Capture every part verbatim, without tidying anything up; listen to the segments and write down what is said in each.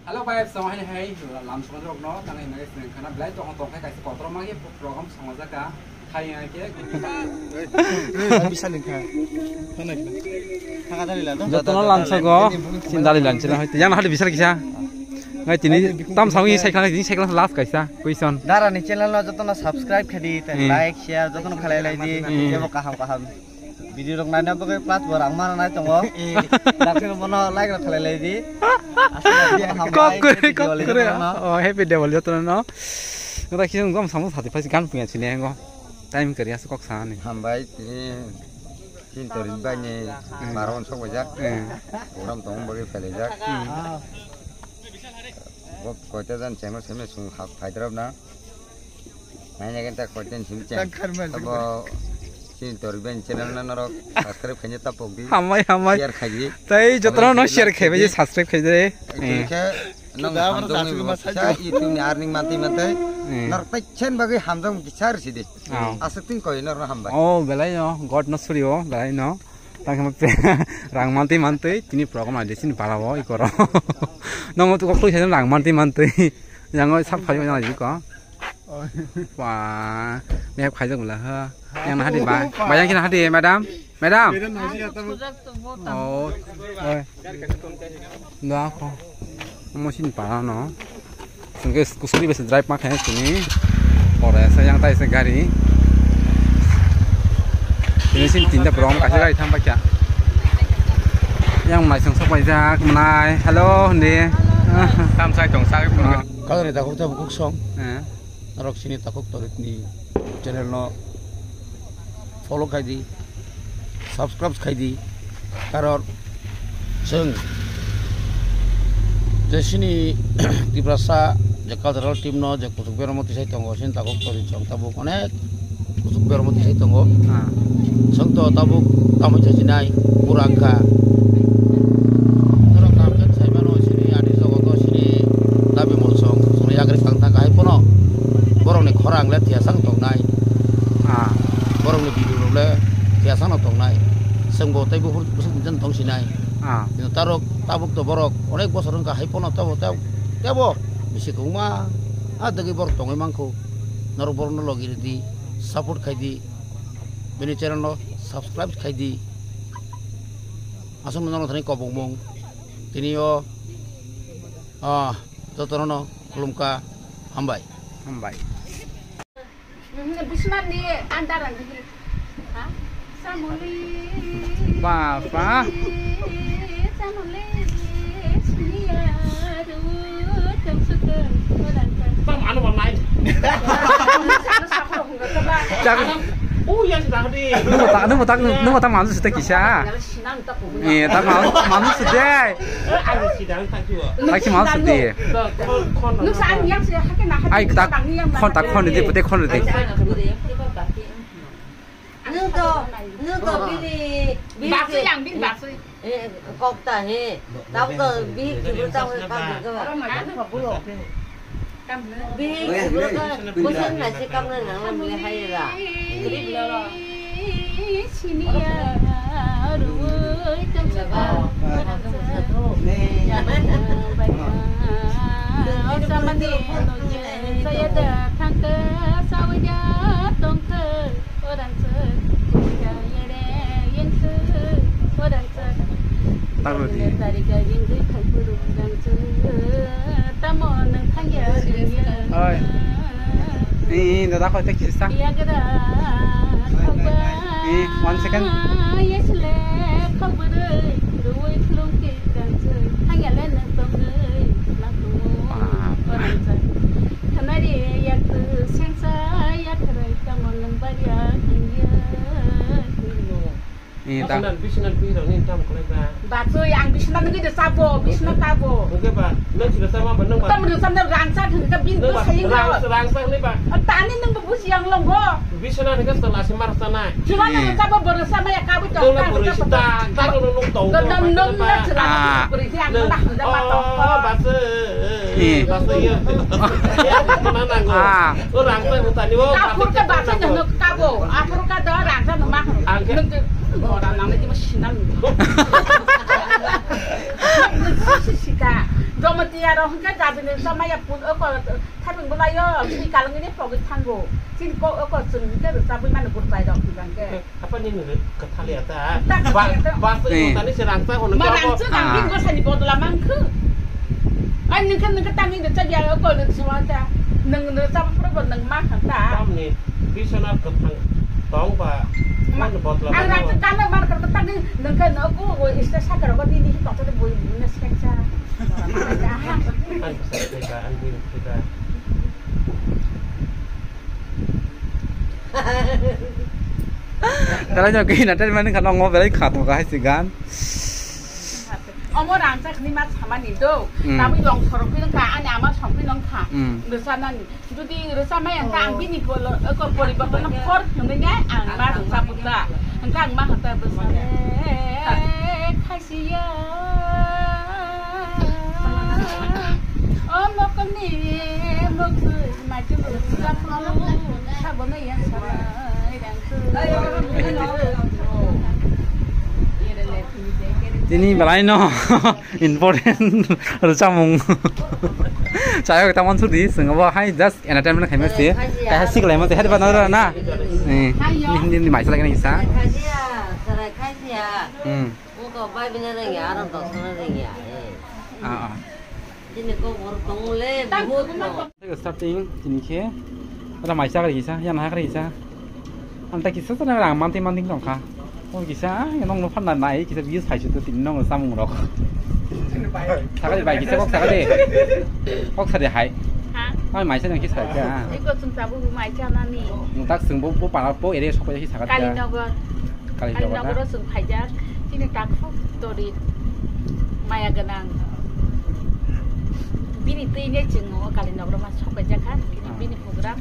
Hello guys, so hai hai lam song rok no tang hai nai sing khana belai tong tong khai kaisa kotor ma ye program song ja ka khai ya ke. Bisa ling kha. Thana kha. Thaka dali la. Jotono lam song go sin dali lan chila hai. Yang hadi bisa kisa. Ngai tini tam song ye sai khana tini sai khana last kaisa question. Dara ni channel no jotono subscribe khai di, like, share jotono khalai lai di. Ebo kaham kaham. Video rok naina bagwi plus bo rang mana nai tongo. Dakhe bono like rok khalai lai di. Kok kore, kok kore. Oh, happy Diwali jotono no. Ngata kisa ngom samung sati phai gan punya sini ngo. Time kari asu kok sana ni. Hambai tini chin tori bai ni baron sok bajak. Program tong bagwi phelai jak. Bo koita jan chengno seme sung hak phai drop na. Naina genta koiten simi cheng. Tabo chini tori ben channel na norok subscribe khaina tapok di. Hambai, hambai. Share khaji. Tai jotono no share khaibai, subscribe khaidi. Nong hamjong ni bo kisa YouTube ni earning mantai mantai. Norok tai chen bagwi hamjong kisa risi di. Asuk tin koi norok hambai. Oh, belai no God no suri o, belai no. Tang khe rang mantwi mantwi tini program aide sini pala o ikoro. Nongo tu kok twi rang mantwi mantwi. Yango sap phai yang aji ko. Wah, mehek khaijak bula ha. Yang na hadi ba. Bayang kina hadi, madam. Madam. Oh. Oi. Doa ko. Omo sini para no. Sungke kusuri besi drive ma khe sini. Pore sa yang tai se gari. Ini sini tinta berong kasih gari sampai kya. Yang mai sung sok pai jak menai. Hello, hindi. Tam sai tong sai. Kalau ni takut tak bukuk song. Eh. Norok sini takuk torit ni channel no follow khai di, subscribe khai di, karon chwng je sini Tiprasa je cultural team no je kuchuk bermo tisai tongo, sini takuk torit chwng tabuk onek kuchuk bermo tisai tongo. Chwng to tabuk tamui chajinai pura wngkha. Norok kaham khe sai mano sini ani jogoto sini dabi mol song songni yagri kang thang kahai pono borokni khorang le thiyasang tongnai. Borokni video rok le thiyasang no tongnai. Chwngbo tei buphuru bwswk tong sinai. Kino tarok tabuk to borok onek bosor wngkha hai pono tabo tabo tabo bisi kwbangma a dagwi borok tongwi mankho. Norok borokno logi rwdi, support khaidi, bini channel no subscribe khaidi. Aswkno norok thani kobokmung tini o, ah, jotono no khulumkha, hambai. Hambai. Biswanath ni andar ang. Bapa. Nungbo tak, nungbo tak, nungbo tak mansu sita kisa. Eh, tak mansu sita. Tak si mansu sita. Ai tak khon tak khon di pute khon di. Nung to, nung to bini, bini. Bakso yang bini bakso. Eh, kok ta he. Tau to bini kibur tau he kok ke. Bini kibur ka, busan na se kam na nang na mele hai ra. Sini ya, ruwai tong sa. Saya da thangka sawi da tongka. Tanglo di. Oi. Eh, eh, dada, kau tak kisah. Eh, one second. Khanari yak sengsa yak rai tamo nang baria hingya. Ni ta. Biswanath, Biswanath bihirok ni tam khlai ba. Ba twi ang Biswanath ngi de sabo, Biswanath tabo. Oke ba, nang sida sama ba nang ba. Tam nang sama rangsa thang ka bin. Nang ba, sayang rang, rangsa ni ba. Tani nang ba busi yang long go. Biswanath ni ka sala si mar sana. Chuma nang sabo boro sama ya kabu to. Nang na boro si ta, ta nang nang tong. Nang nang na sala boro si ang na handa ba to. Ba twi. Eh. Ba twi ya. Mana nang go. Ah. Orang teh utani wo. Aphuru ka basa nang kabo. Aphuru ka do rang sa nang ma. Angke. Nang ke ora nang ni ma sinam. Nang sisi sika. Domotiya rok hwnkhe jabini chamaya pun oko thabing bwlaio, chini kalangini pogwi thango. Chini kok oko chwng hwnkhe rwchabwi mani gurbai rok hwnkhe. Apa nini kwthaliya ta? Tak, tak, tak. Ba, ba, tani se rangchak hono. Ma rangchak ang bini bwsani bodol ma wngkhu. Ai nungkhe nungkhe tangwi rwchabya oko rwchaba ta. Nung rwchaba phuru bo nung ma kha ta. Tamni bisona kwthang tong ba. Mani bodol ang rangchak kano mar kha ta tangwi nungkhe nogo bo iste sakaro bo nini hi tongthok bo nini seksa. Belai no khe entertainment wngkha nongo, belai kha tongkha hai se gan. Omo rangchak ni ma samani do. Hmm. Tabuk long sorok phi nongkha, ani ama song phi nongkha. Hmm. Rwchabnani. Jodi rwchabmaya wngkha ang bini poriborton no phor hwnwi ang ma rwchapkha. Hwnkhe ang ma hwnta bwsa. Khaisiya. O mokolni mokol. Tini belai no important rwchapmung. Chayok tamon sudi, swngo bo hai just entertainment khaima se. Khaisi khlaima se, hai ba na. Eh, Hindi, Hindi mai salai kisa. Hmm. Ah, ah. Chini kok borok tongmole, bahut no. Starting, chini khe, ada mai chakri kisa, yang hakri kisa. Anta kisa sana rang manti manti tongkha. O kisa, yang nong nophan na nai, kisa views hai sutu tini nong samung rok. Sakali bai, kisa kok sakali. Kok sade hai. Ha? Mai mai sana kisa hai ka. Iko chung tabu mai cha nani. Nung tak sung bo, bo para po ere sok kisa sakali. Kalinogo. Kalinogo na? Kalinogo ro chwng phaijak, chini takhuk torit maya gwnang. Bini twi ne chwng o Kalinogo ro ma sok paijak kha, bini, ah, bini program,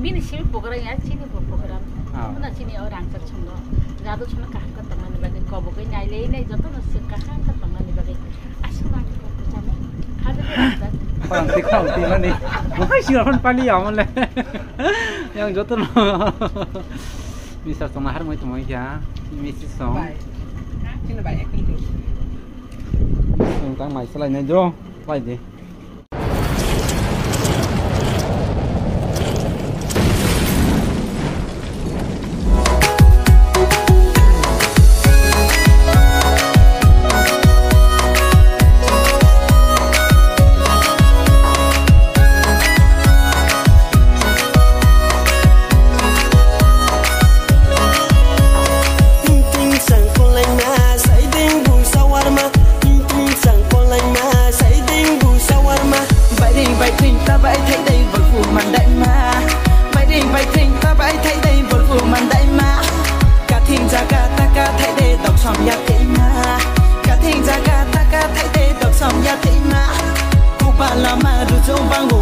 bini simi program ya, chini bo program. Ah. Hwnba chini o rangchak chwng no, jadu chwng no kaham khe tongmani bagwi, kobogwi nai le nai joto no swk kaham khe tongmani bagwi. Aswk nang kok kwchamo, kha de rangchak. Khorang twi, khorang twi mani. Hai sira phone pali ya mole. Yang joto no. Mister Song nahar moi tongmani kya? Mister Song. Bai. Chini bai acting khe. Song tang mai salai nai jo. Bai de. Ting sang kolaima, saiding bu sawarma. Ting sang kolaima, saiding bu sawarma. Bairing baithing ta bai thaidai bolpu mandaima. Bairing baithing ta bai thaidai bolpu mandaima. Kathing jaga taka thaidai doksom ya theima. Kathing jaga taka thaidai doksom ya theima. Kupa lama rujung bangu